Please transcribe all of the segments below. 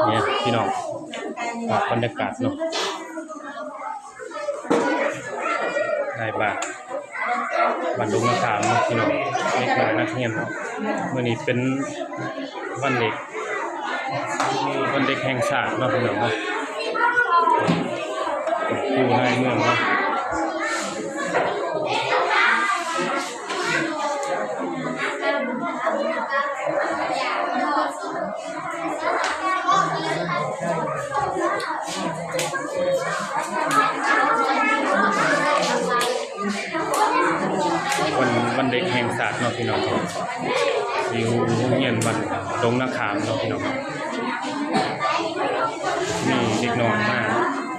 ນີ້ພີ່ນ້ອງ ພາບບັນຍາກາດເນາະ ໃນບ້ານ ບ້ານດົງນາຂາມເນາະພີ່ນ້ອງ ເດັກນ້ອຍນັກຮຽນເນາະ ມື້ນີ້ເປັນວັນເດັກ ວັນເດັກແຫ່ງຊາດເນາະພີ່ນ້ອງເນາະ ຢູ່ໃນເມືອງເນາະ. ວັນ ວັນເດັກແຫ່ງຊາດເນາະພີ່ນ້ອງ ຢູ່ໂຮງຮຽນບ້ານດົງນາຂາມເນາະພີ່ນ້ອງ ມີເດັກນ້ອຍມາ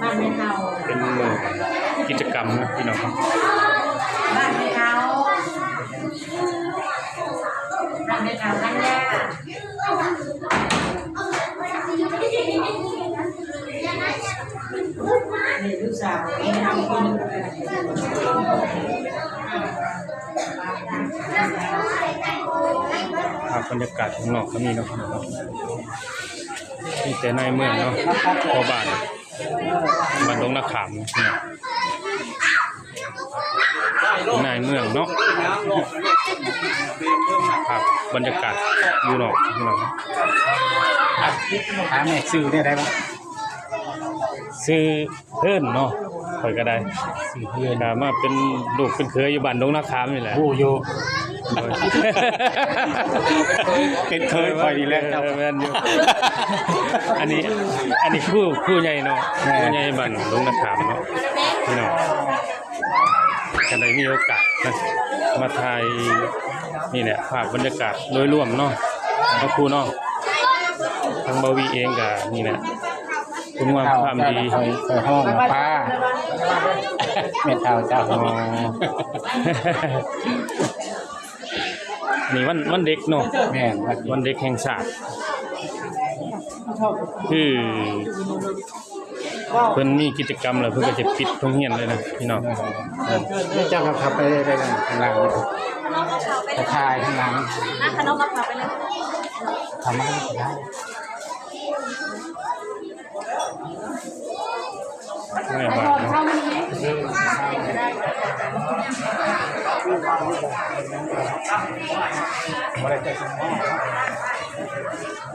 ບ້ານແມ່ເຖົ້າ ເປັນມື້ກິດຈະກຳເນາະພີ່ນ້ອງ ບ້ານແມ່ເຖົ້າ ບ້ານແມ່ເຖົ້າກັນຍາ ນີ້ລູກສາວ ພາບບັນຍາກາດຂ້າງນອກກໍມີເນາະ ມີແຕ່ໃນເມືອງເນາະ ພໍ່ບ້ານ ບ້ານດົງນາຂາມເນາະ ໃນເມືອງເນາະ ພາບບັນຍາກາດຢູ່ນອກພີ່ນ້ອງ ຖາມແດ່ ຊື່ແນວໃດວະ? ຊື່ເພິ່ນເນາະ ຂ້ອຍກໍໄດ້ ຊື່ເພິ່ນ ກໍມາເປັນລູກເປັນເຂີຍຢູ່ບ້ານດົງນາຂາມນີ້ແຫຼະ ຮູ້ຢູ່ ໂດຍ ເປັນເຂີຍຂ້ອຍນີ້ແຫຼະ ເອີ ເຈົ້າ ແມ່ນຢູ່ ອັນນີ້ ອັນນີ້ຄູ ຄູໃຫຍ່ເນາະ ແມ່ນ ຄູໃຫຍ່ບ້ານດົງນາຂາມເນາະ ພີ່ນ້ອງ ກໍໄດ້ມີໂອກາດນະ ມາຖ່າຍ ນີ້ແຫຼະ ພາບບັນຍາກາດໂດຍລວມເນາະ ຂອບຄຸນເນາະ ທາງບ່າວວີເອງກໍນີ້ແຫຼະ ຄຸນງາມຄວາມດີ ຂ້ອຍຮ້ອງມາປ້າ ແມ່ເຖົ້າເຈົ້າ ອໍ ນີ້ວັນ ວັນເດັກເນາະ ແມ່ນ ວັນເດັກ ວັນເດັກແຫ່ງຊາດ ຄື ເພິ່ນມີກິດຈະກຳແລ້ວ ເພິ່ນກໍຈະປິດໂຮງຮຽນເລີຍນະພີ່ນ້ອງ ເຈົ້າກໍເຂົ້າໄປໄດ້ ໄດ້ທາງຫຼັງ ໄປຖ່າຍທາງຫຼັງ ນະ ຂະໜົມເອົາເຂົ້າໄປເລີຍ ເຂົ້າມາໄດ້ ໃນບ້ານເນາະ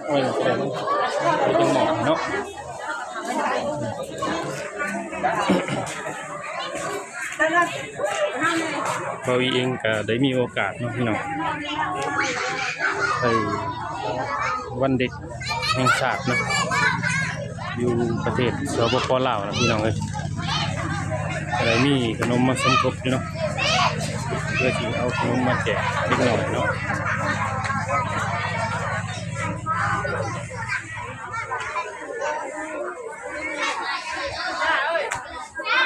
ໂອ້ຍ ເປັນ ເປັນໝໍເນາະ. ບ່າວວີເອງກໍໄດ້ມີໂອກາດເນາະພີ່ນ້ອງ ໄປວັນເດັກແຫ່ງຊາດເນາະ ຢູ່ປະເທດ ສປປ ລາວ ນະພີ່ນ້ອງເອີຍ ກໍໄດ້ມີຂະໜົມມາສົມທົບຢູ່ເນາະ ເພື່ອຊິເອົາຂະໜົມມາແຈກເດັກນ້ອຍເນາະ.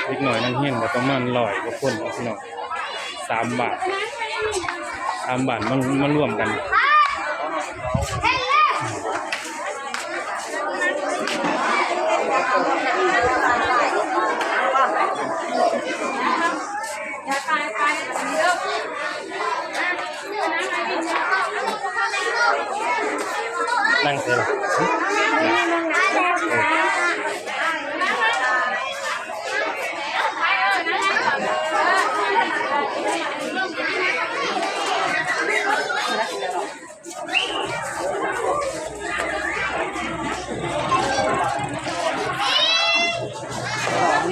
ເດັກນ້ອຍນັກຮຽນກໍປະມານຮ້ອຍກວ່າຄົນເນາະພີ່ນ້ອງ ສາມບ້ານ ສາມບ້ານມາ ມາລວມກັນ ນັ່ງໃສລະ?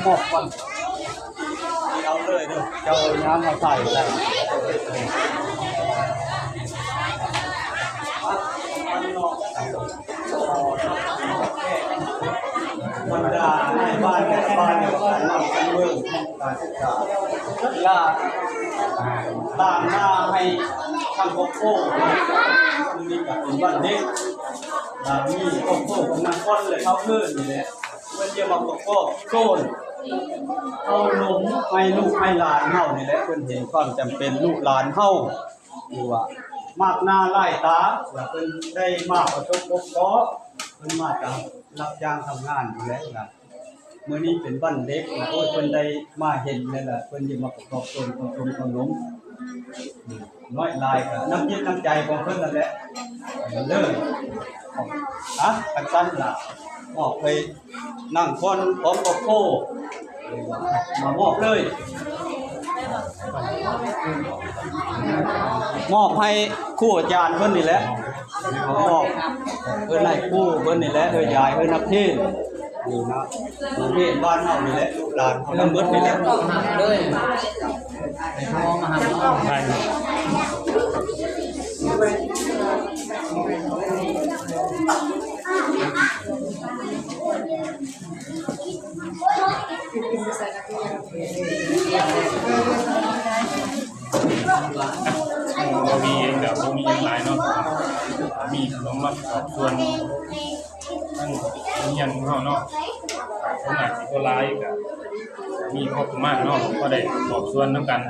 ມອບກ່ອນ ເອົາເລີຍເດີ ເຈົ້າເອົານ້ຳມາໃສ່ໃສ່ ບັນດານາຍບ້ານແຕ່ລະບ້ານ ແລະ ການນຳທາງເມືອງ ການສຶກສາ ລະຕາມມາໃຫ້ທາງຄອບຄົວ ນີ້ກະເປັນບ້ານເດັກ ລະມີຄອບຄົວຂອງນາງຄອນ ແລະ ເຂົາເອີ້ນນີ້ແຫຼະ ເພິ່ນຈະມາປະກອບໂຊນ ເອົາລົມໃຫ້ລູກໃຫ້ຫຼານເຮົານີ້ແຫຼະ ເພິ່ນເຫັນຄວາມຈຳເປັນລູກຫຼານເຮົາ ຫຼືວ່າມາກໜ້າຫຼາຍຕາ ລະເພິ່ນໄດ້ມາປະສົບພົບພໍ້ ເພິ່ນມາຈາກຮັບຈ້າງທຳງານນີ້ແຫຼະ ລະ ມື້ນີ້ເປັນວັນເດັກ ໂອ້ຍ ເພິ່ນໄດ້ມາເຫັນແລ້ວລະ ເພິ່ນຊິມາປະກອບສ່ວນຂອງຊົມຂະໜົມ ນ້ອຍຫຼາຍກໍນ້ຳຈິດນ້ຳໃຈຂອງເພິ່ນນັ້ນແຫຼະ ເລີຍ ອາ ຄັນຊັ້ນລະ ມອບໃຫ້ນາງພອນຂອງຄອບຄົວ ມາມອບເລີຍ ມອບໃຫ້ຄູອາຈານເພິ່ນນີ້ແຫຼະ ມອບເພິ່ນໃຫ້ຄູເພິ່ນນີ້ແຫຼະ ເອີຍຢາຍ ເອີຍນັກເທດ ນີ້ນະ ໂຮງຮຽນບ້ານເຮົານີ້ແຫຼະ ລູກຫຼານເຮົາທັງໝົດນີ້ແຫຼະ ບໍ່ມີຫຍັງດອກ ບໍ່ມີຫຍັງຫຼາຍເນາະ ມີຂະໜົມມາປະກອບສ່ວນ ທາງໂຮງຮຽນຂອງເຮົາເນາະ ເງິນອາດຊິບໍ່ຫຼາຍ ກໍມີພໍປະມານເນາະ ພໍໄດ້ປະກອບສ່ວນນຳກັນ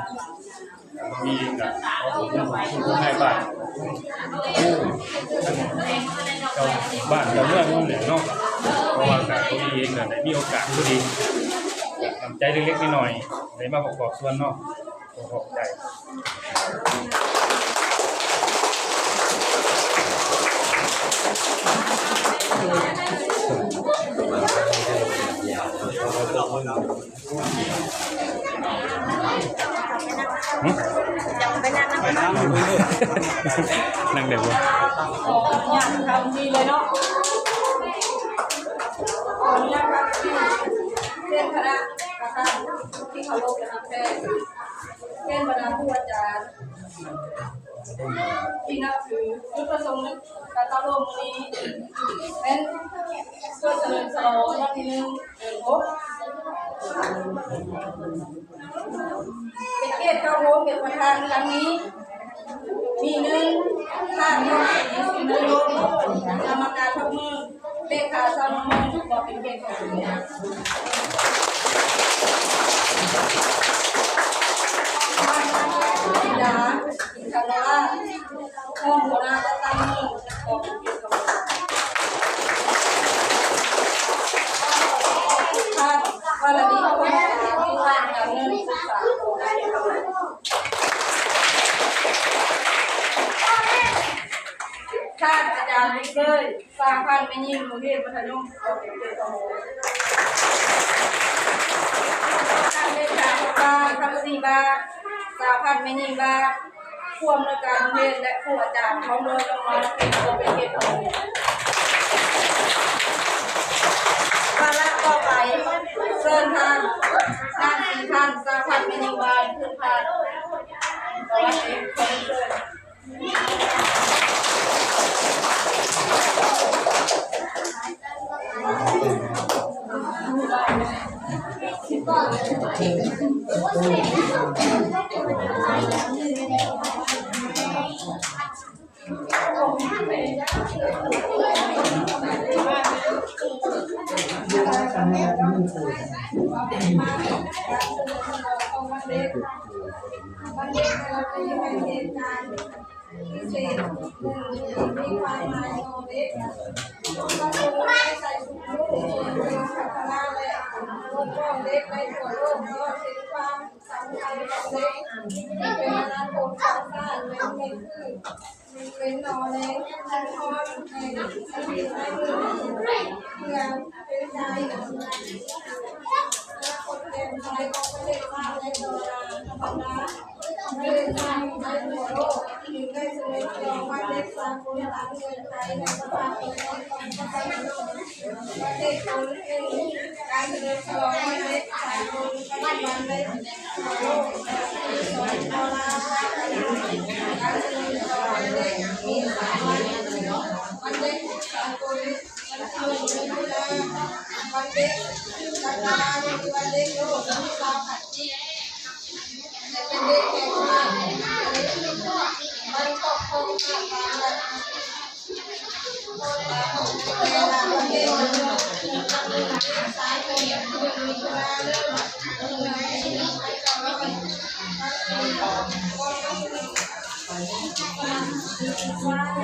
ກໍມີກໍຂໍຂອບຄຸນຂອບຄຸນນາຍບ້ານ ເຈົ້າບ້ານເຈົ້າເມືອງນັ້ນແຫຼະເນາະ ເພາະວ່າກໍຕົວເອງກໍໄດ້ມີໂອກາດພໍດີ ນ້ຳໃຈເລັກໆນ້ອຍໆ ໄດ້ມາປະກອບສ່ວນເນາະ ຂໍຂອບໃຈ. ຫຶ? ນັ່ງໄດ້ບໍ່? ຂໍອະນຸຍາດເຂົ້າທີ່ເລີຍເນາະ ຂໍອະນຸຍາດເຂົ້າທີ່ ເຊີນຄະນະປະທານທີ່ເຄົາລົບ ແລະ ຮັກແພງ ເຊີນບັນດາຄູອາຈານ ທີ່ນັບຖື ຈຸດປະສົງການເຂົ້າຮ່ວມມື້ນີ້ແມ່ນເພື່ອສະເຫຼີມສະຫຼອງວັນທີໜຶ່ງ ເດືອນຫົກ ເປັນກຽດເຂົ້າຮ່ວມເປັນປະທານຄັ້ງນີ້ ມີ ໜຶ່ງ ທ່ານ ທອງສີ ສຸນນະລົມ ກຳມະການພັກມື້ ເລຂາຊາວນະມົນ ຂໍເປັນກຽດເຂົ້າຮ່ວມ ທ່ານ ທິດາ ອິນທະໂລລາດ ຮອງຫົວໜ້າຈັດຕັ້ງມື້ ຂໍເປັນກຽດເຂົ້າຮ່ວມ ທ່ານ ວາລະດີ ຄອງສາ ຜູ້ວ່າການເງິນສຶກສາ ຂໍເປັນກຽດເຂົ້າຮ່ວມ ທ່ານອາຈານບຸນເຊີຍ ສະຫະພັນແມ່ຍິງໂຮງຮຽນມັດທະຍົມ ຂໍເປັນກຽດເຂົ້າຮ່ວມ ທ່ານເລຂາພັກບ້ານ ຄຳສີບາ ສະຫະພັນແມ່ຍິງບ້ານ ຜູ້ອຳນວຍການໂຮງຮຽນ ແລະ ຄູອາຈານ ພ້ອມດ້ວຍນ້ອງໆ ຂໍເປັນກຽດເຂົ້າຮ່ວມ ວາລະຕໍ່ໄປ ເຊີນທ່ານ ນາງສີພັນ ສະຫະພັນແມ່ຍິງບ້ານ ພື້ນບ້ານ ສະຫວັດດີ ຂໍເຊີນ. ວັນເດັກແຕ່ລະປີແມ່ນເຫດການພິເສດໜຶ່ງທີ່ມີຄວາມໝາຍຕໍ່ເດັກ. ພະອົງໄດ້ໃສ່ຊຸດນຸ່ງເພື່ອສັກກາລະ ແລະ ປົກປ້ອງເດັກໃນທົ່ວໂລກ ຕະຫຼອດເສັ້ນຄວາມສຳຄັນຂອງເດັກ ທີ່ເປັນອະນາຄົດຂອງຊາດ ແລະ ເປັນພືດ ເປັນໜໍ່ແດງ ເປັນຮອນ ໃນຊີວິດໃນມື້ນີ້ ເພື່ອເປັນການອະນາຄົດແກ່ນາຍຂອງປະເທດຊາດ ແລະ ຕໍ່ໜ້າບັນດາປະເທດຊາດໃນທົ່ວໂລກ ຈຶ່ງໄດ້ສະເຫຼີມສະຫຼອງວັນເດັກສາກົນຕາມເງື່ອນໄຂໃນສະພາຜູ້ແທນຂອງປະຊາຊົນ ປະເທດຕົນເອງ. ການສະເຫຼີມສະຫຼອງວັນເດັກສາກົນປັດຈຸບັນໄດ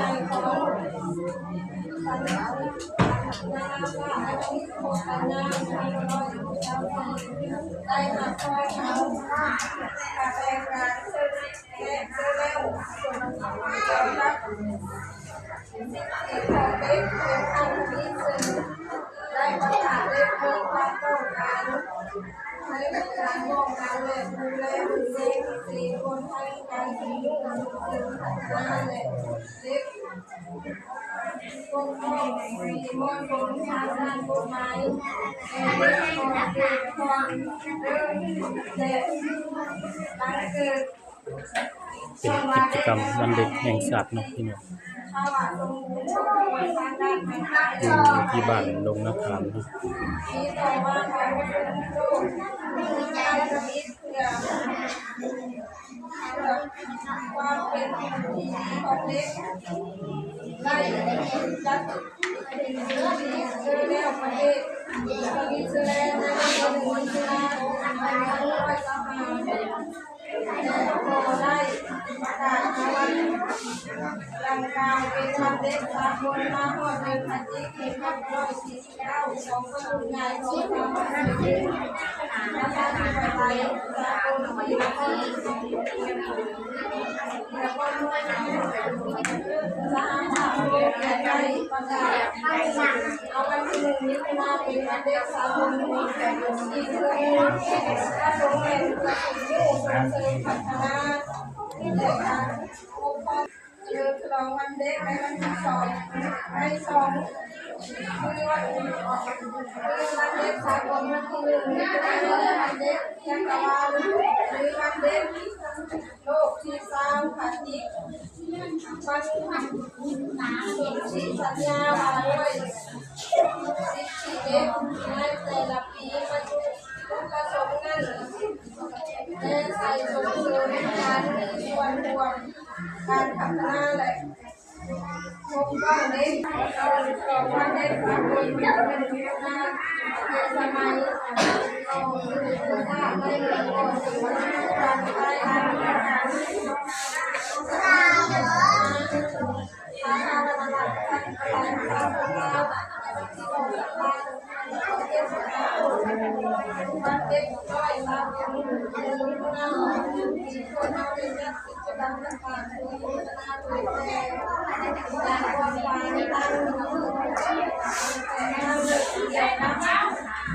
້ ໄດ້ຮັບຄວາມເອົາຄ່າແຮງງານ ແລະ ເຊິ່ງແລ້ວສຳລັບສິດທິຂອງເດັກ ແລະ ທາງທຳອິດ ເຊິ່ງໄດ້ປະກາດເລື່ອງຄວາມຕ້ອງການໃນການປ້ອງກັນ ແລະ ດູແລບຸດເດັກ ທີ່ຮວມທັງການສະໜັບສະໜູນສົ່ງເສີມພັດທະນາ ແລະ ເດັກ ປົກປ້ອງ ທີ່ເໝາະສົມທາງດ້ານກົດໝາຍ ແລະ ເດັກ ແລະ ບັງເກີດ ເປັນກິດຈະກຳວັນເດັກແຫ່ງຊາດເນາະພີ່ນ້ອງ ຢູ່ທີ່ບ້ານດົງນາຂາມເນາະ ມີຕໍ່ມາຂອງປະຊາຊົນທົ່ວໂລກ ມີການທຳອິດເພື່ອ ເພື່ອຄວາມເປັນທີ່ດີຂອງເດັກ ໄດ້ຈັດ ເຊິ່ງແລ້ວປະເທດສະວິດເຊີແລນ ໃນວັນທີໜຶ່ງ ມິຖຸນາ ສອງພັນຫ້າຮ້ອຍຊາວຫ້າ ແລະ ກໍໄດ້ປະກາດໃນວັນດັ່ງກ່າວເປັນວັນເດັກສາກົນ ມາຮອດເດືອນພະຈິກ ໜຶ່ງພັນເກົ້າຮ້ອຍສີ່ສິບເກົ້າ ຂອງປະເທດໃຫຍ່ຂອງສະຫະພັນເອເຊຍ ປະຊາທິປະໄຕສາກົນ ທີ່ນະຄອນ ສະຫະລັດອາເມລິກາ ໄດ້ປະກາດເອົາວັນທີໜຶ່ງ ມິຖຸນາ ເປັນວັນເດັກສາກົນ ອີກເທື່ອໜຶ່ງ ປະສົງແມ່ນເພື່ອສືບສົ່ງເສີມພັດທະນາ ແລະ ການປົກປ້ອງ ສະເຫຼີມສະຫຼອງວັນເດັກໃນວັນທີສອງ ໃນສອງ ຄືວັນ ຄືວັນເດັກສາກົນ ວັນທີໜຶ່ງ ມີການເອີ້ນວັນເດັກຈັກກະວານ ຫຼື ວັນເດັກ ໂລກທີຊາວ ພະທິດ ວັນສົນທິສັນຍາວ່າດ້ວຍສິດທິເດັກໃນແຕ່ລະປີ ວັດຖຸປະສົງນັ້ນແມ່ນໃສ່ສົ່ງເສີມການມີສ່ວນຮ່ວມ ການພັດທະນາ ແລະ ປົກປ້ອງເດັກ ເຈົ້າຂອງວັນເດັກສາກົນ ເປັນວັນເດັກສາກົນ ໃນສະໄໝ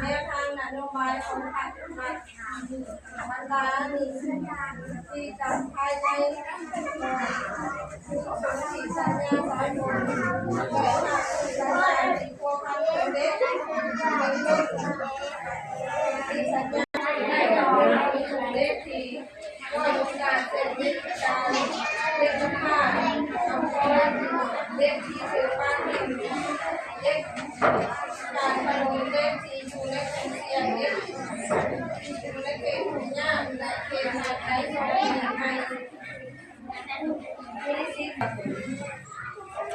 ແນວທາງນະໂຍບາຍຂອງພັກ ບັນດາທີ່ຈຳພາຍໃນສົນທິສັນຍາສາກົນ ແລະ ສັນຍາທີ່ພົວພັນກັບເດັກ ເປັນຕົ້ນ ສົນທິສັນຍາທີ່ໄດ້ຕໍ່ເດັກທີ່ ດ້ອຍໂອກາດ ເຊັ່ນ ເດັກພິການ ເດັກກຳພ້າ ເດັກທີ່ຖືກປະຖິ້ມ ເດັກການຂະໜົມ ເດັກທີ່ຢູ່ໃນກຸ່ມສ່ຽງ ເດັກທີ່ຢູ່ໃນເຂດທຸກຍາກ ແລະ ເຂດຫ່າງໄກຂອງແມ່ນໃໝ່ ມີສິດ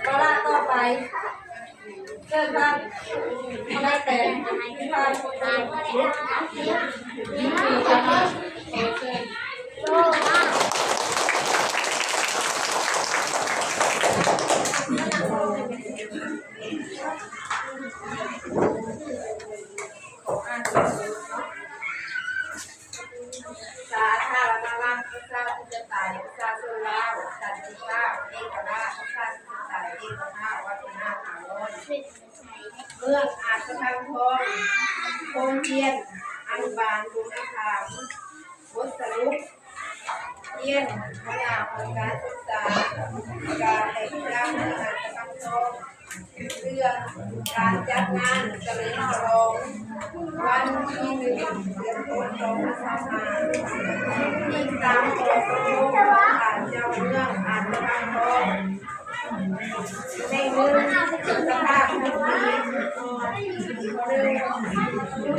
ວາລະຕໍ່ໄປ ເຊີນທ່ານ ຫົວໜ້າແຕນ ທ່ານ ສາທາລະນະລັດ ປະຊາທິປະໄຕ ປະຊາຊົນລາວ ສັນຕິພາບ ເອກະລາດ ປະຊາທິປະໄຕ ເອກະພາບ ວັດທະນາຖາວອນ ເມືອງອາດສະພັງທອງ ໂຮງຮຽນອະນຸບານດົງນາຂາມ ບົດສະຫຼຸບ ຮຽນ ຫົວໜ້າຫ້ອງການສຶກສາ ການແລະກິລາເມືອງອາດສະພັງທອງ ເລື່ອງການຈັດງານສະເຫຼີມສະຫຼອງວັນທີໜຶ່ງ ເດືອນຫົກ ສອງພັນຊາວຫ້າ ອີງຕາມຂໍ້ຕົກລົງຂອງທ່ານເຈົ້າເມືອງອາດສະພັງທອງ ໃນມື້ສະພາບພິທີ ໜຶ່ງ ຈຸດຈີນ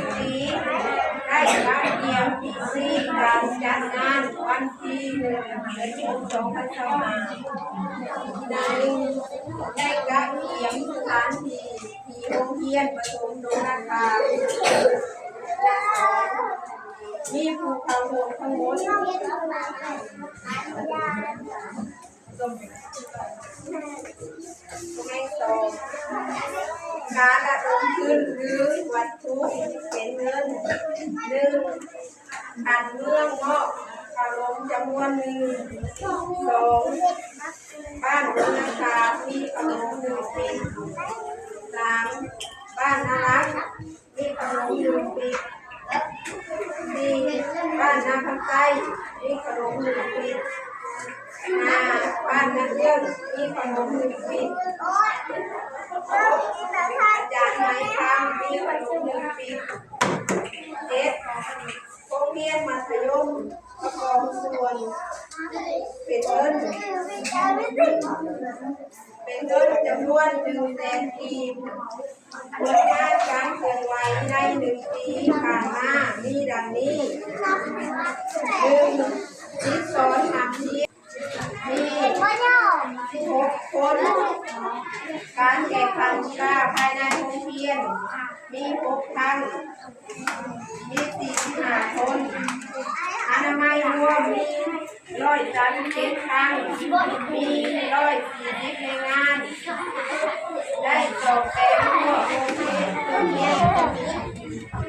ໄດ້ກະກຽມພິທີການຈັດງານວັນທີໜຶ່ງ ເດືອນຫົກ ສອງພັນຊາວຫ້າ ໜຶ່ງ ໄດ້ກະກຽມສະຖານທີ່ທີ່ໂຮງຮຽນປະຖົມດົງນາຂາມ ແລະ ສອງ ມີຜູ້ເຂົ້າຮ່ວມທັງໝົດ ແຫ່ງສອງ ການລະດົມທຶນ ຫຼື ວັດຖຸເປັນເງິນ ໜຶ່ງ ບ້ານເມືອງເນາະ ຂະໜົມຈຳນວນໜຶ່ງ ສອງ ບ້ານເມືອງນາຄາ ມີຂະໜົມໜຶ່ງປິດ ສາມ ບ້ານນາລັກ ມີຂະໜົມໜຶ່ງປິດ ສີ່ ບ້ານນາຄຳໃຕ້ ມີຂະໜົມໜຶ່ງປິດ ຫ້າ ບ້ານນາເອື້ອງ ມີຂະໜົມໜຶ່ງປິດ ຫົກ ອາຈານໄມ້ຄຳ ມີຂະໜົມໜຶ່ງປິດ ເຈັດ ໂຮງຮຽນມັດທະຍົມປະກອບສ່ວນ ເປັນເງິນ ເປັນເງິນຈຳນວນໜຶ່ງແສນກີບ ຜົນງານການເຄື່ອນໄຫວໃນໜຶ່ງປີຜ່ານມາມີດັ່ງນີ້ ໜຶ່ງ ສິດສອນທຳອິດ ມີຫົກຄົນ, ການແຂ່ງຂັນກິລາພາຍໃນໂຮງຮຽນມີຫົກຄັ້ງ, ມີສີ່ສິບຫ້າຄົນ, ອະນາໄມລວມມີຮ້ອຍສາມສິບເຈັດຄັ້ງ, ມີຮ້ອຍສີ່ສິບແຮງງານ, ໄດ້ສ້ອມແປງຮົ້ວໂຮງຮຽນ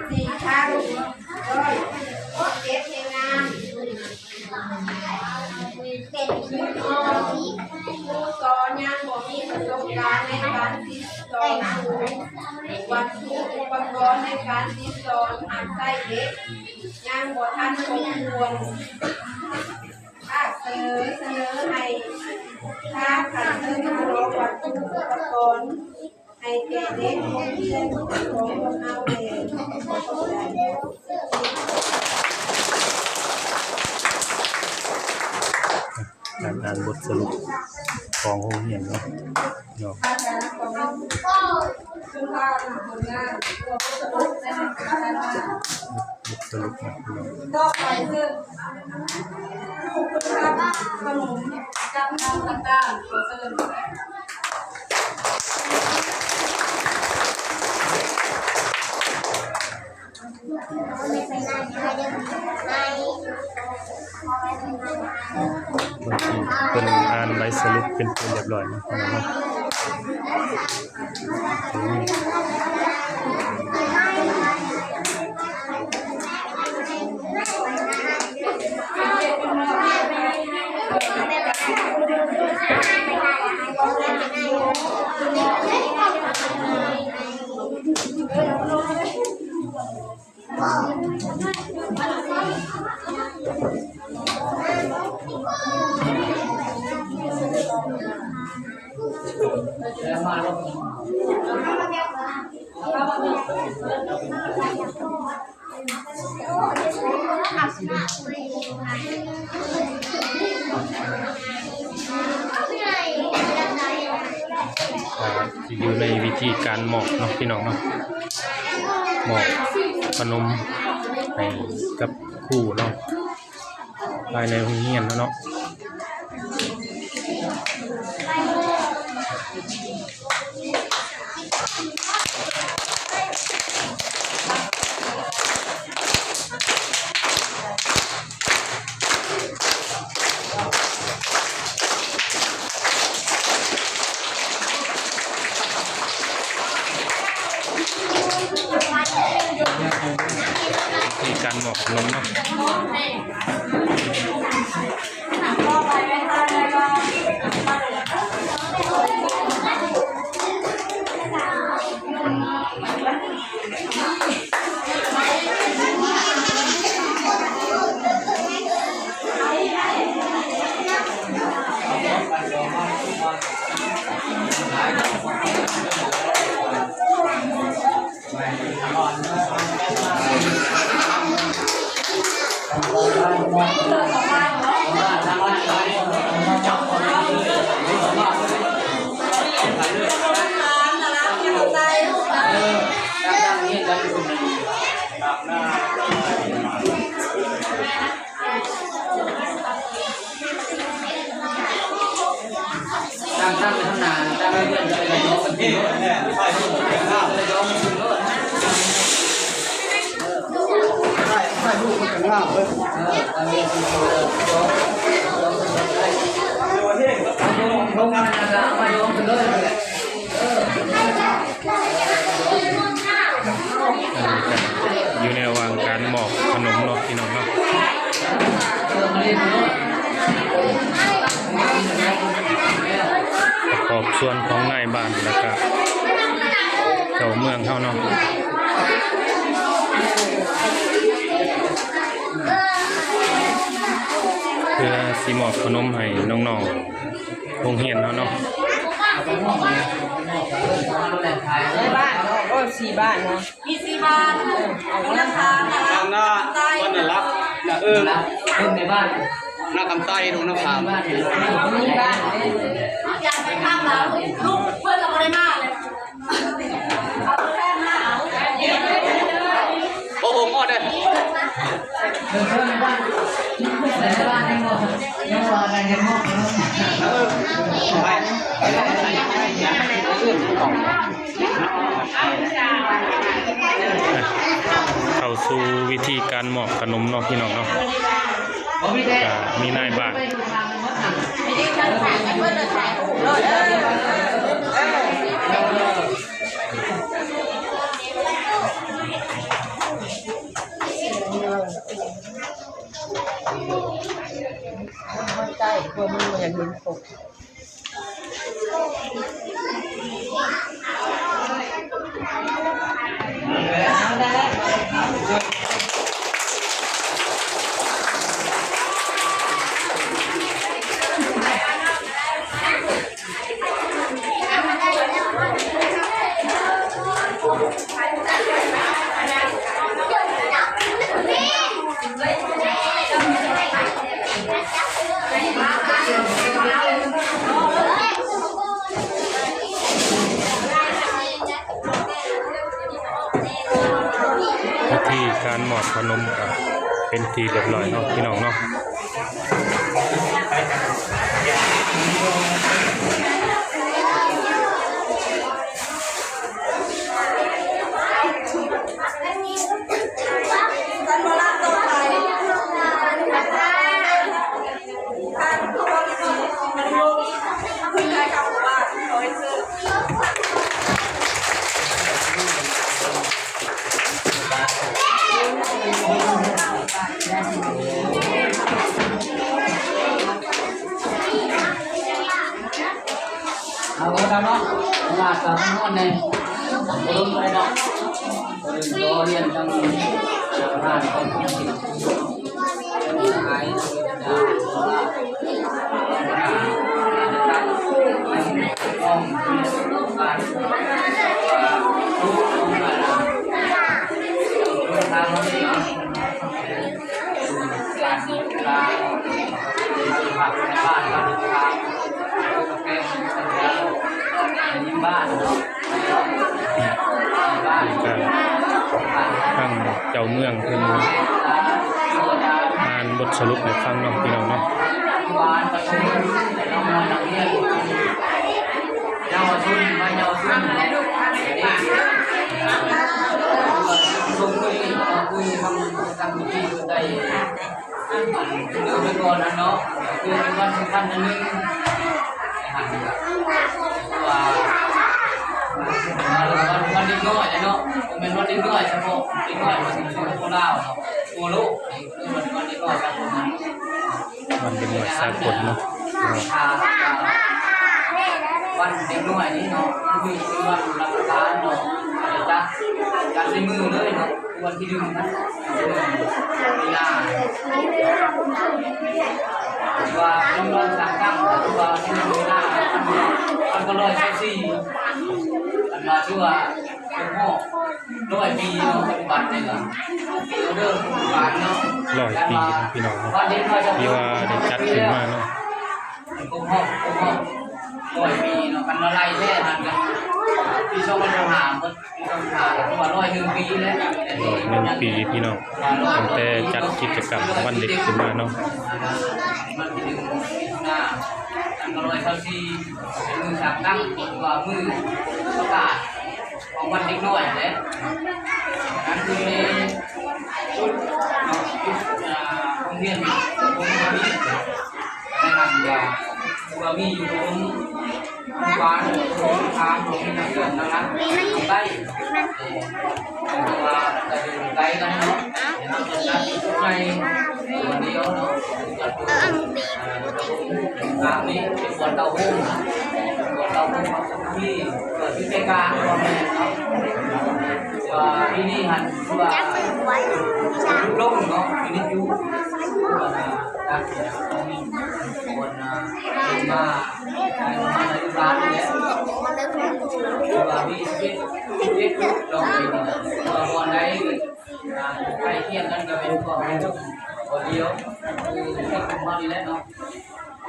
ສີ່ຄັ້ງ, ຮ້ອຍເຈັດແຮງງານ. ຄູສອນຍັງບໍ່ມີປະສົບການໃນການສິດສອນສູງ, ວັດຖຸອຸປະກອນໃນການສິດສອນຫາກໃຊ້ເດັກຍັງບໍ່ທັນຄົບຖ້ວນ. ພາກສະເໜີ ສະເໜີໃຫ້ທາງຂັ້ນເທິງມາລອງວັດຖຸອຸປະກອນ ໃຫ້ແກ່ເດັກໂຮງຮຽນຂອງພວກເຮົາແດ່. ການອ່ານບົດສະຫຼຸບຂອງໂຮງຮຽນເນາະ ເນາະ. ຕໍ່ໄປເຊີນຜູ້ຄຸນພາບຂະໜົມຈຳນຳຕ່າງໆ ຂໍເຊີນ. ເພິ່ນ ເພິ່ນອ່ານໃບສະຫຼຸບເປັນທີ່ຮຽບຮ້ອຍແລ້ວເນາະ. ອ່າ ຢູ່ໃນວິທີການມອບເນາະ ພີ່ນ້ອງເນາະ, ມອບຂະໜົມໃຫ້ກັບຄູເນາະ ພາຍໃນໂຮງຮຽນເນາະ. ມີການມອບຂະໜົມເນາະ. ຕັ້ງ ຕັ້ງໄປຂ້າງໜ້າ ຕັ້ງໄປເພື່ອນຈະໄປໄດ້ນ້ອງເພິ່ນກິນໂລດ ຖ່າຍຮູບກັນງາມ ຖ່າຍ ຖ່າຍຮູບກັນງາມເລີຍ ເອີ ເອົາເລີຍ ເອີ ເອົາເລີຍ ເອົາເລີຍ ເອົາເລີຍ ເອົາເລີຍ. ການມອບຂະໜົມເນາະ ພີ່ນ້ອງເນາະ ປະກອບສ່ວນຂອງນາຍບ້ານ ແລ້ວກະເຈົ້າເມືອງເຮົາເນາະ ເພື່ອຊິມອບຂະໜົມໃຫ້ນ້ອງໆໂຮງຮຽນເຮົາເນາະ. ໃນບ້ານເນາະ ໂອ້ ສີ່ບ້ານເນາະ. ມີສີ່ບ້ານ ເອີ ເອົາຄົນລະຄາງນະ ຄາງນະ ໃຕ້ ບ້ານນະລັກນະເອີ ເພິ່ນໃນບ້ານ ນະຄຳໃຕ້ ດົງນະຄາມ ບ້ານນີ້ ມີບ້ານເດ້ ຢາກໄປຄາງລາວ ລູກເພິ່ນລະບໍ່ໄດ້ມາເລີຍ ເອົາແຟນມາເອົາ ໂອ້ໂຫ ຮອດເດ້. ເຂົ້າສູ່ວິທີການມອບຂະໜົມເນາະ ພີ່ນ້ອງເນາະ ກະມີນາຍບ້ານ ໃກ້ ຄົນບໍ່ຢາກເຫັນຄົນ. ພິທີການມອບຂະໜົມກະເປັນທີ່ຮຽບຮ້ອຍເນາະ ພີ່ນ້ອງເນາະ. ເອົາເດີເນາະ ວ່າກະຮ້ອນແດ່ ບໍ່ລົງໄປເນາະ ຂໍຮຽນທາງປະທານຂອງ ທາງເຈົ້າເມືອງເພິ່ນອ່ານບົດສະຫຼຸບໃຫ້ຟັງເນາະ ພີ່ນ້ອງເນາະ. ເຍົາວະຊົນ ມາເຍົາວະຊົນ ໄດ້ ອັນເດີມໄປກ່ອນຫັ້ນເນາະ ຄືເປັນວັນສຳຄັນອັນໜຶ່ງ ວ່າ ວັນ ວັນເດັກນ້ອຍເນາະ ບໍ່ແມ່ນວັນເດັກນ້ອຍສະເພາະເດັກນ້ອຍຂອງຄົນລາວເນາະ ທົ່ວໂລກ ນີ້ຄືວັນ ວັນເດັກນ້ອຍສາກົນ ວັນເດັກນ້ອຍສາກົນເນາະ ວັນເດັກນ້ອຍນີ້ເນາະ ຄືເປັນວັນລັດຖະບານເນາະ ຈັດ ຈັດໃນມື້ເລີຍເນາະ ວັນທີໜຶ່ງ ມີນາ ວ່າເປັນວັນສ້າງຕັ້ງ ວ່າທີໜຶ່ງມີນາ ພັນເກົ້າຮ້ອຍຊາວສີ່ ອັນວ່າຖືວ່າຄົບຮອບຮ້ອຍປີເນາະ ປັດຈຸບັນນີ້ກະເດີ ປັດຈຸບັນເນາະ ຮ້ອຍປີເນາະ ພີ່ນ້ອງເນາະ ທີ່ວ່າໄດ້ຈັດຂຶ້ນມາເນາະ ຄົບຮອບ ຄົບຮອບຮ້ອຍປີເນາະ ຄັນວ່າໄລ່ແທ້ຫັ້ນກະປີສອງພັນຊາວຫ້າໝົດ ສອງພັນຊາວຫ້າ ຖືວ່າຮ້ອຍໜຶ່ງປີແລ້ວ ຮ້ອຍໜຶ່ງປີ ພີ່ນ້ອງ ຕັ້ງແຕ່ຈັດກິດຈະກຳວັນເດັກຂຶ້ນມາເນາະ ວັນທີໜຶ່ງ ມິຖຸນາ ພັນເກົ້າຮ້ອຍຊາວສີ່ ເປັນມື້ສ້າງຕັ້ງ ຫຼືວ່າມື້ປະກາດ ຂອງວັນເດັກນ້ອຍແຫຼະ ນັ້ນຄືໃນຈຸດເນາະ ຈຸດ ອ່າ ໂຮງຮຽນ ໂຮງຮຽນ ໃນນັ້ນກະຄືວ່າມີຢູ່ໂຮງອະນຸບານ ໂຮງທານ ໂຮງຮຽນ ນັ້ນນະ ໄດ້ ເພາະວ່າກະຢູ່ໄກກັນເນາະ ໃນດຽວເນາະ ເອີ ອັງກິດ ທາງນີ້ເປັນສວນເຕົ້າໂຮມ ສວນເຕົ້າໂຮມທີ່ເກີດຢູ່ໃນກາງ ວ່າປີນີ້ຫັ້ນຄືວ່າ ຈັກເປັນຫວຍ ລຸກລົງເນາະ ຢູ່ໃນຈຸ ມາ ມາໃນບ້ານນີ້ແຫຼະ ຄືວ່າມີສິບເອັດ ສິບເອັດຈຸດ ລອງເປັນວ່າບ່ອນໃດ ອ່າ ໃກ້ຄຽງກັນກໍເປັນພວກ ພວກດຽວ ຄືເຮົານີ້ແຫຼະເນາະ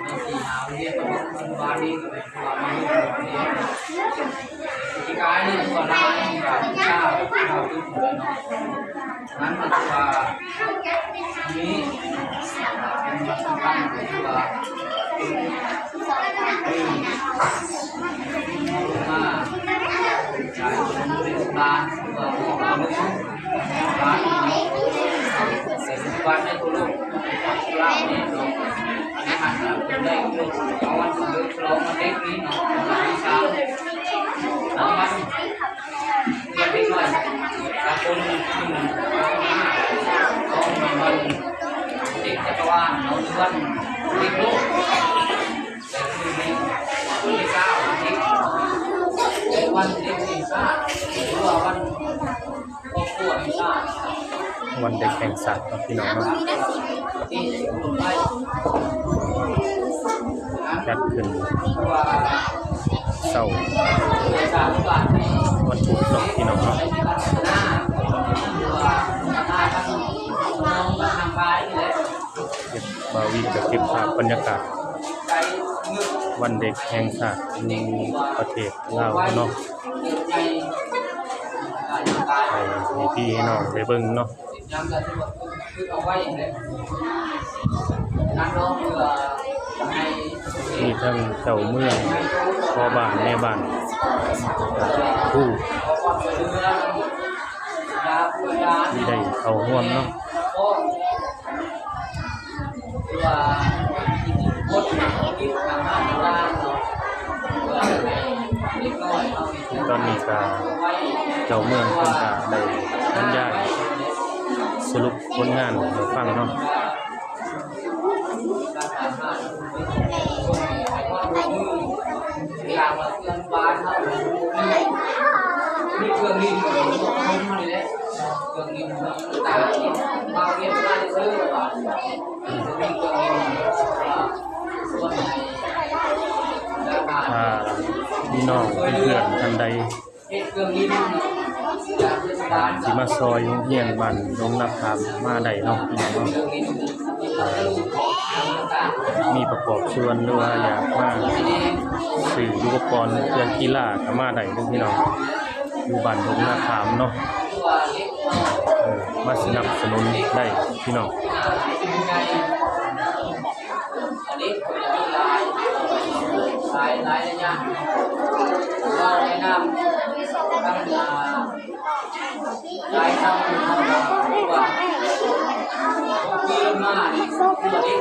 ມີສີ່ຫ້າໂຮງຮຽນ ແຕ່ວ່າເພິ່ນວ່ານີ້ກໍເປັນພວກມາຢູ່ໂຮງຮຽນ ປີກາຍນີ້ກໍປະມານຊາວ ຊາວຈຸດເນາະ ນັ້ນກໍຄືວ່າ ນີ້ ເປັນວັດສຳຄັນ ກໍຄືວ່າ ມາ ຫຼາຍຄົນເປັນຫຼານ ຄືວ່າ ລູກຫຼານ ແຕ່ປັດຈຸບັນໃນທົ່ວໂລກ ລາວນີ້ເນາະ ອັນນີ້ຫັ້ນເປັນໄດ້ເອົາວັນສະເຫຼີມສະຫຼອງວັນເດັກນີ້ເນາະ ວັນທີສາມ ອັນນັ້ນ ເດັກນ້ອຍສາກົນ ຂອງວັນເດັກຈັກກະວານເນາະ ຫຼືວັນເດັກໂລກ ແຕ່ຄືໃນວັນທີຊາວນີ້ ເປັນວັນເດັກແຫ່ງຊາດ ຫຼືວ່າວັນຄອບຄົວແຫ່ງຊາດ ວັນເດັກແຫ່ງຊາດເນາະ ພີ່ນ້ອງເນາະ ຈັດຂຶ້ນເຊົ້າວັນພຸດເນາະ ພີ່ນ້ອງເນາະ ເກັບ ບ່າວວິກະເກັບພາບບັນຍາກາດວັນເດັກແຫ່ງຊາດຢູ່ປະເທດລາວເນາະ ໃຫ້ ໃຫ້ພີ່ໃຫ້ນ້ອງໄດ້ເບິ່ງເນາະ ມີທັງເຈົ້າເມືອງ ພໍ່ບ້ານ ແມ່ບ້ານ ຜູ້ທີ່ໄດ້ເຂົ້າຮ່ວມເນາະ ຕອນນີ້ກະເຈົ້າເມືອງເພິ່ນກະໄດ້ບັນຍາຍສະຫຼຸບ ຜົນງານໃຫ້ຟັງເນາະ ມີເຄື່ອງຫຼິ້ນຂອງຄົນເຮົານີ້ແຫຼະ ເຄື່ອງຫຼິ້ນຕ່າງໆ ມາວຽນມາເຊີ ຖ້າພີ່ນ້ອງເພື່ອນໆ ທ່ານໃດ ທີ່ມາຊ່ອຍໂຮງຮຽນບ້ານດົງນາຂາມມາໄດ້ເນາະ ພີ່ນ້ອງເນາະ ເອີ ມີປະກອບສ່ວນ ຫຼືວ່າຢາກມາຊື້ອຸປະກອນເຄື່ອງກິລາກໍມາໄດ້ເດີພີ່ນ້ອງ ຢູ່ບ້ານດົງນາຂາມເນາະ ເອີ ມາສະໜັບສະໜູນໄດ້ພີ່ນ້ອງ. ອັນນີ້ກໍມີຫຼາຍ ຫຼາຍ ຫຼາຍໄລຍະ ວ່າໃນນາມທາງ ອ່າ ຫຼາຍທາງ ທີ່ມານີ້ ຄືວ່າເດັກ ເດັກ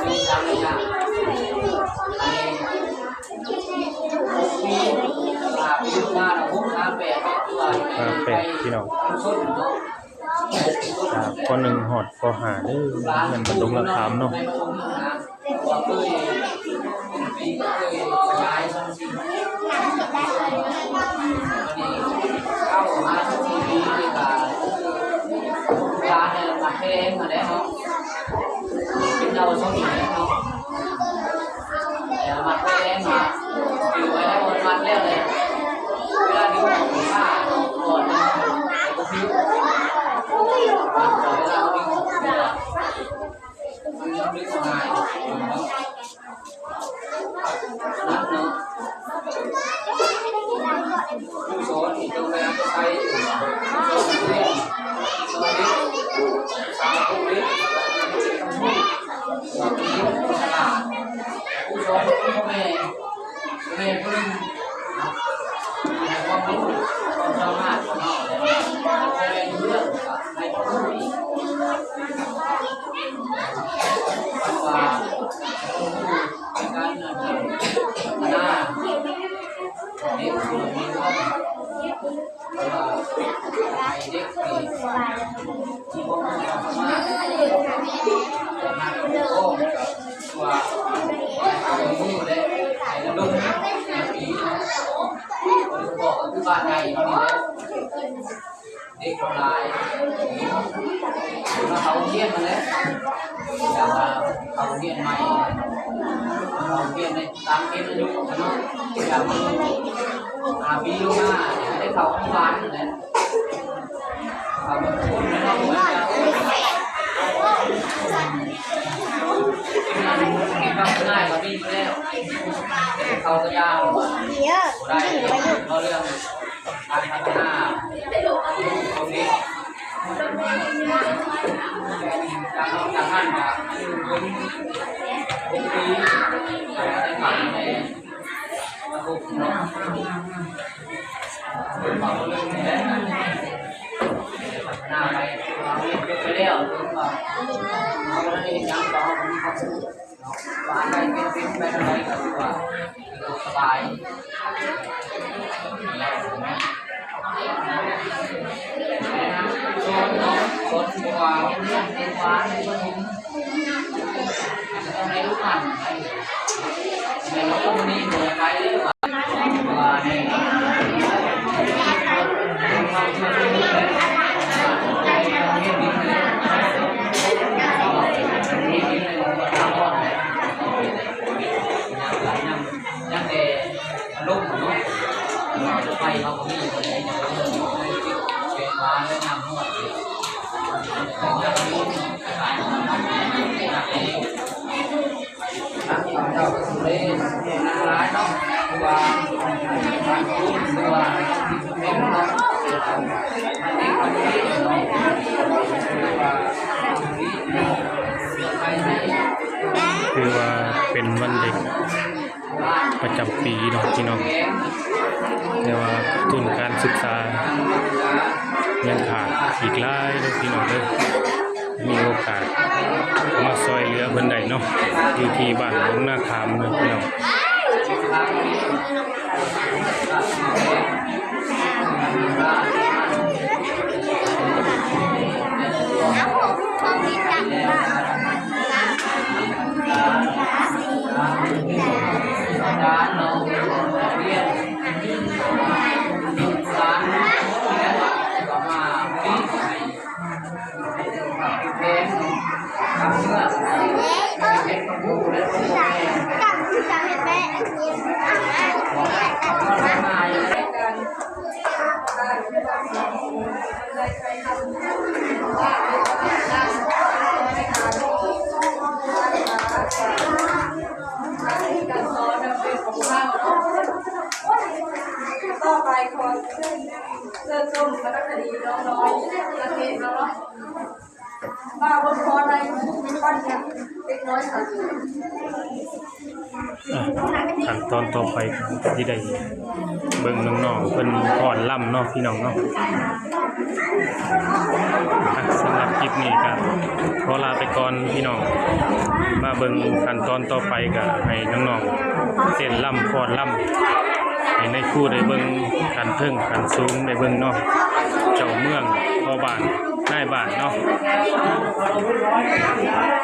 ມີຫຼາຍໄລຍະ ອັນນີ້ ຫ້າແປດ ພີ່ນ້ອງ ຖ້າ ປໍໜຶ່ງ ຮອດ ປໍຫ້າ ເດີ ໂຮງຮຽນບ້ານດົງນາຂາມເນາະ ເປັນເຍົາວະຊົນເນາະ ແລ້ວມັດແປງມາ ຖືໄວ້ແລ້ວມັດແລ້ວເລີຍ ເວລາດຶງອອກມາກ່ອນນະ ແລ້ວກໍຖື ເວລາດຶງອອກມາ ມັນດຶງອອກງ່າຍເນາະ ນັກເນາະ ຜູ້ສອນທີ່ຕ້ອງໄດ້ຮັບໃຊ້ ສອນນັກຮຽນ ສອນເດັກ ສາວຜູ້ເດັກ ຜູ້ສອນພໍ່ແມ່ ແມ່ຜູ້ໜຶ່ງ ໃຫ້ຄວາມຮູ້ຄວາມສາມາດຂອງເຮົາ ໃຫ້ເລື່ອງໃຫ້ຮູ້ອີກ ວ່າການພັດທະນາເດັກຜູ້ມີຄວາມ ເອີ ໃຫ້ເດັກທີ່ ທີ່ບໍ່ມີ ມາໂອ້ ວ່າໃຫ້ເອົາມືແລະໃຫ້ລະດົມປີເນາະ ໂດຍສະເພາະກໍຄືບ້ານໃຫຍ່ເຮົານີ້ແຫຼະ ເດັກເຂົາຫຼາຍ ມາເຂົ້າໂຮງຮຽນຫັ້ນແຫຼະ ຢາກວ່າເຂົ້າໂຮງຮຽນໃໝ່ ເຂົ້າໂຮງຮຽນໃນຕາມເຂດອາຍຸເນາະ ຢາກວ່າຫ້າປີລົງມາ ໄດ້ເຂົ້າອະນຸບານຫັ້ນແຫຼະ. ເຂົາກໍຢາກໄດ້ເວົ້າເລື່ອງການພັດທະນາຕົນເອງ ຈາກນັ້ນກໍເປັນຫົກປີ ໄດ້ເຂົ້າໃນ ຍັງແຕ່ ອາລົມເນາະ ໄຟເຮົາກໍມີ ເປັນຫວານແລະນ້ຳນວດ ຖືວ່າເປັນວັນເດັກ ປະຈຳປີເນາະພີ່ນ້ອງ ແຕ່ວ່າທຶນການສຶກສາຍັງຂາດອີກຫຼາຍເດີພີ່ນ້ອງເດີ ມີໂອກາດມາຊ່ອຍເຫຼືອເພິ່ນໄດ້ເນາະ ຢູ່ທີ່ບ້ານໜອງນາຂາມເນາະພີ່ນ້ອງ. ຕໍ່ໄປຂໍເຊີນ ເຊີນຊົມວຳນະຄະດີນ້ອງນ້ອຍ ປະເທດເຮົາເນາະ. ອ່ະ ຂັ້ນຕອນຕໍ່ໄປກໍຊິໄດ້ເບິ່ງນ້ອງໆເພິ່ນຟ້ອນລຳເນາະ ພີ່ນ້ອງເນາະ. ອ່ະ ສຳລັບຄລິບນີ້ກໍຂໍລາໄປກ່ອນພີ່ນ້ອງ ມາເບິ່ງຂັ້ນຕອນຕໍ່ໄປ ກໍໃຫ້ນ້ອງໆເຕັ້ນລຳຟ້ອນລຳ ໃຫ້ນາຍຄູໄດ້ເບິ່ງຂັ້ນເທິງຂັ້ນສູງໄດ້ເບິ່ງເນາະ ເຈົ້າເມືອງພໍ່ບ້ານ ນາຍບ້ານເນາະ.